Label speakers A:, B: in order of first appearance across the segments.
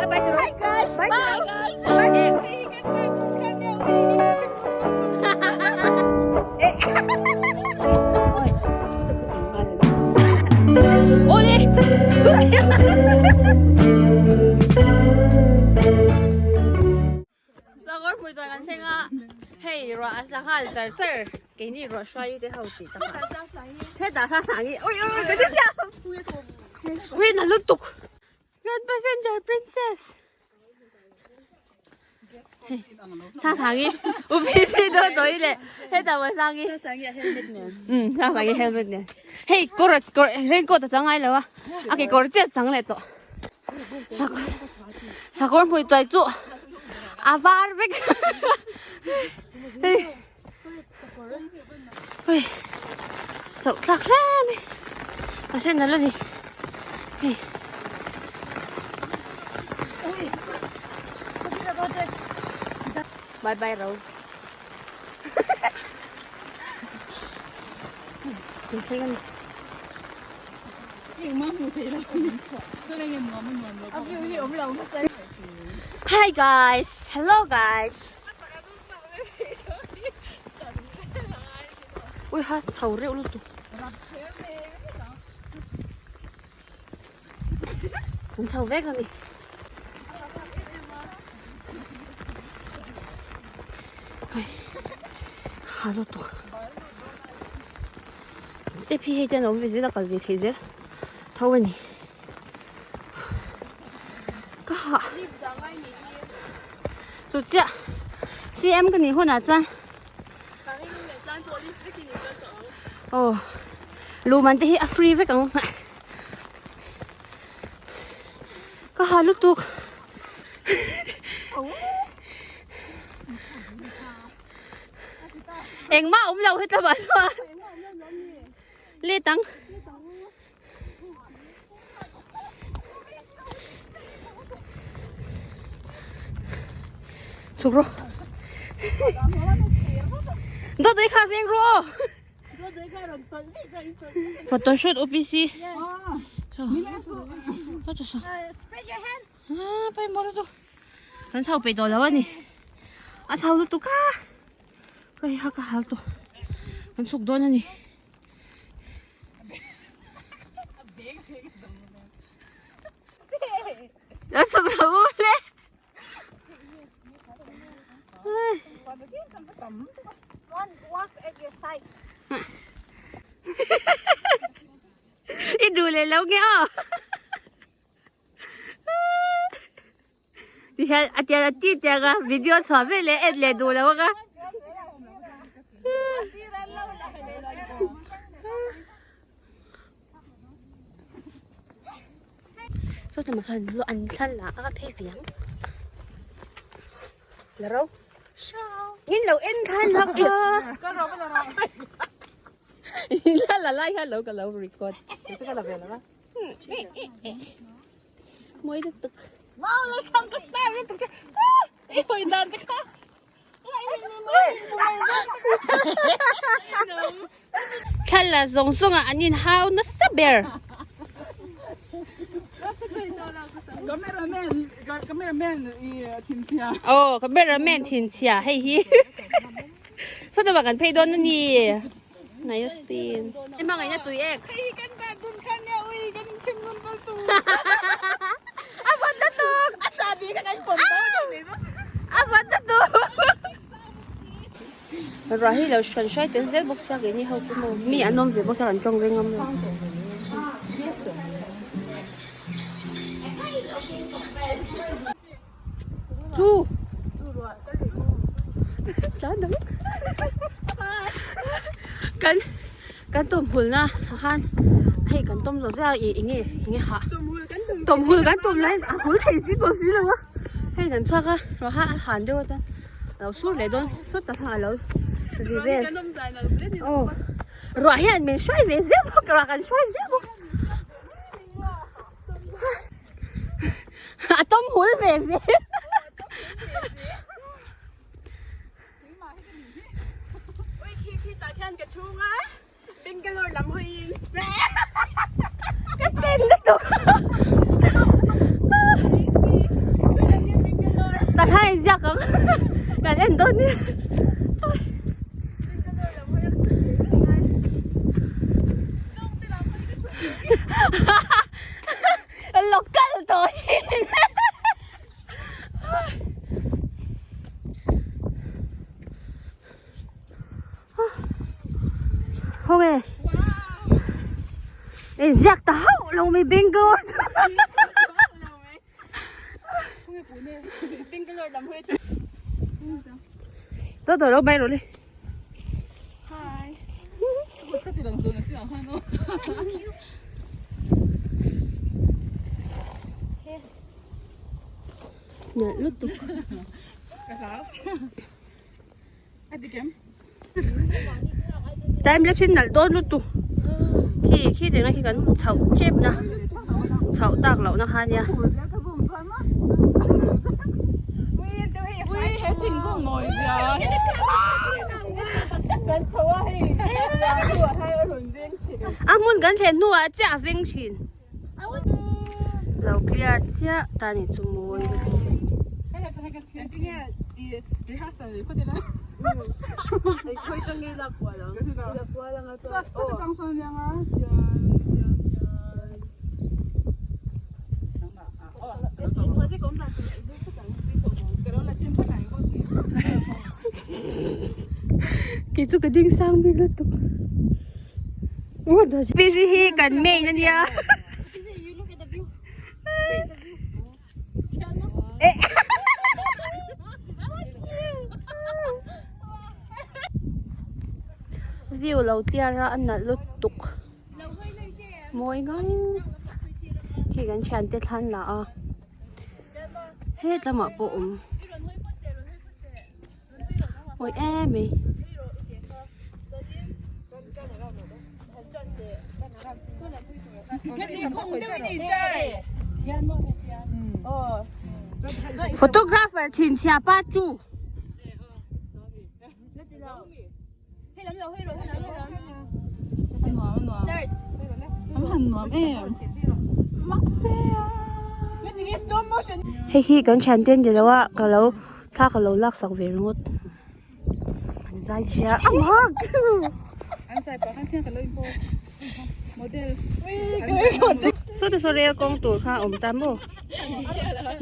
A: Bye bye Hi guys. Bye guys. Bye. Ole. Sakawr hmui chuan kan thleng a, hei ruah a sa nghal char char, keini ruah hruai te ho tih tak ah. Hetah sa sang hi, ui ui ui ka ti chiah. Ui na lutuk. Kan passenger princess. Sa sang hi, u pi si do toi le, hetah maw sang hi. Sa sang hi a helmet nen. Um, sa sang hi helmet nen. Hei kawr kawr raincoat a chang ngai lo a, a kekawr chiah a chang leh tawh. Sakawr hmui tuai chu a var vek hei hei chauh thlak hle mai a sen alo ni hei bye bye ro Hi guys, hello guys. Ui ha, chho reuh lutuk. Kan chho vek a ni. Hei, ha lutuk. Step hi hei te an awm ve zel a kal ve theih zel tho a ni ka hah chu chiah CM ka nih hunah chuan aw luman te hi a free vek ang ka hah lutuk Engmah awm lo heta mah chuan let ang. Chhuk rawh. Dawt ei kha veng rawh. Photo shoot OPC.
B: Spread your hand.
A: Ah, pai mo lutuk. Kan chho peih tawh lo a ni. A chho lutuk a. Ka hi hak a hal tawh. Kan chhuk dawn a ni. Lo chhuk lo u le.
B: One walk at your side.
A: I duh leh lo nge aw. Ti hian a tian a ti tiang a video chhuah vel leh en leh duh lo ang a. Saw tlem ah khan zu an thlan lah a phei ve ang. La ro. Min lo en thlan la kha. La la lai kha lo ka lo record. Mawi deuh tak.
B: Mau lo sang ka star ri tuk i hoi dan te kha.
A: Thla la zawng zawng ah an in hau nasa ber.
C: Cameraman cameraman i thinchhia.
A: Aw cameraman thinchhia hei hi. Sawta mah kan phei dawn a ni. Nice tin. I hmangaihna tui ek.
B: Hei hi kan dan dun khan nia ui kan in chim ngun bal tu.
A: A vawt lutuk.
B: A chahbi kha kan pawm bo thei mai bawk.
A: A vawt lutuk. Ruah hi lo hran hrai tel zel bawk sia keini ho chu maw mi an awm ve bawk sia kan tawng reng awm lo. Chu. Kan kan tawmhul na ah khan hei kan tawm zawh zia ih enge enge hah tawmhul kan tum lai a hul thei si tawh si lo a hei kan chhuak a ruah kha a han deuh a chuan a lo sur leh dawn sawt tak khan a lo ri vel aw ruah hian min hruai ve zel bawk ruah kan hruai zel bawk. A tawm hul ve zel.
B: Ui khi khi tah khian ka chhung a Bangalore lam hawiin.
A: Ka sen lutuk. Enge inziak ang kan en dawn nia. Local tawh thin. Ho e. Inziak ta hauh lo mai Bangalore chu. Tôi tôi đâu bay rồi đi.
B: Hi.
A: Nalh lutuk. Time lapse in nalh dawn lutuk khi khi tihna khi kan chhoh tep na chhoh tak loh na kha ania. A hmun kan thlen hnuah chiah a veng thin. Lo clear chiah ta ni chu mawi Kei chu ka ding sang bik lutuk. Busy hi kan main ania. View lo clear a a nalh lutuk mawi ngang khi kan thiante thlan lah a hetlamah pawh awm. Awi em mai. Photographer chhinchhiah pa chu. Hei hi kan thian te an ni lo a ka lo thla ka lo lak sak ve ringawt an zai chhia a mak saw te saw rel kawng tur kha a awm ta maw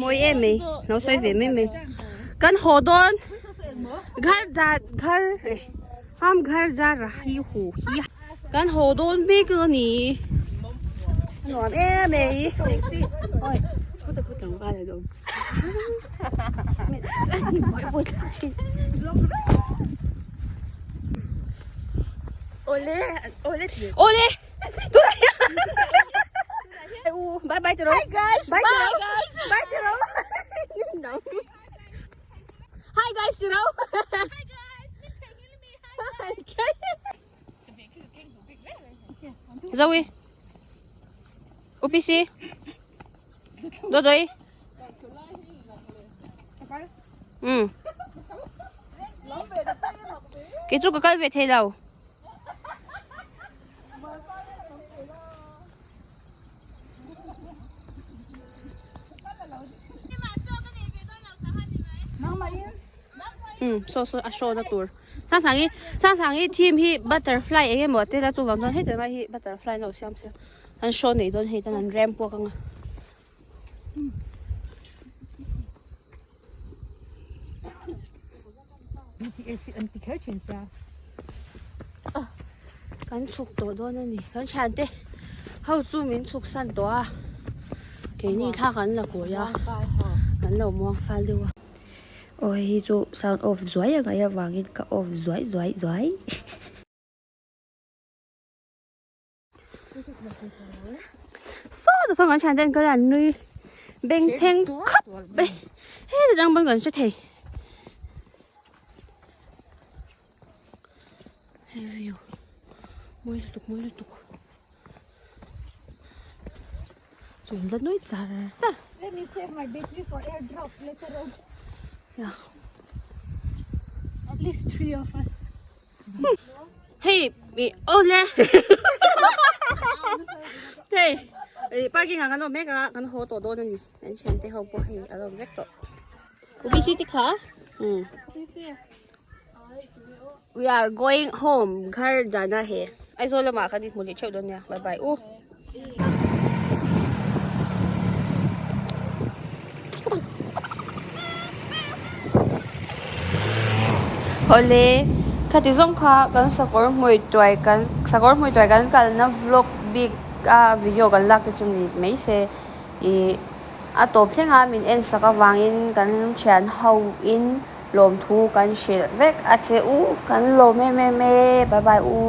A: mawi em mai lo sawi ve mai mai kan haw dawn. Ghar ja ghar ham ghar ja rahi hu hi kan haw dawn mek a ni nuam em mai oi
B: Ole ole
A: ole bye bye charo
B: Hi guys
A: bye
B: guys
A: bye charo Hi guys tu đâu
B: Hi guys
A: Hi guys Zoe UPC Dodoi Ừ Cái chú có cần về thầy đâu Um saw saw a show na tur Sangsangi Sangsangi theme hi butterfly eng emaw te la chuvang chuan heti mai hi butterfly an lo siam sia an show nei dawn hei chuan an rem puak ang a. Kan chhuk tawh dawn a ni kan thiante ho chu min chhuk san tawh a keini thla kan la kawi a kan lo muang fal deuh a.
D: Aw hei hi chu sound off zuai a ngaih avangin ka off zuai zuai zuai.
A: Saw ta sawn kan thian ten kal a an nui bengchheng khawp mai heti dang pawn kan hre thei hei view mawi lutuk mawi lutuk chung la nui char char
B: Let me save my battery for airdrop later on.
A: Yeah.
B: At least 3 of us.
A: Hei ih awle hei ih parking ah kan awm mek a kan haw tawh dawn a ni an thiante ho pawh hei an awm vek tawh. UBC te kha um we are going home ghar jana hai Aizawl lamah khan i hmu leh theuh dawn nia bye bye u. Awle khati zawng kha kan sakawr hmui tuai kan sakawr hmui tuai kan kalna vlog bik a video kan lak te chu ni mai se ih a tawp thleng a min en sak avangin kan thian ho in lawmthu kan hrilh vek a che u kan lawm em em e bye bye u.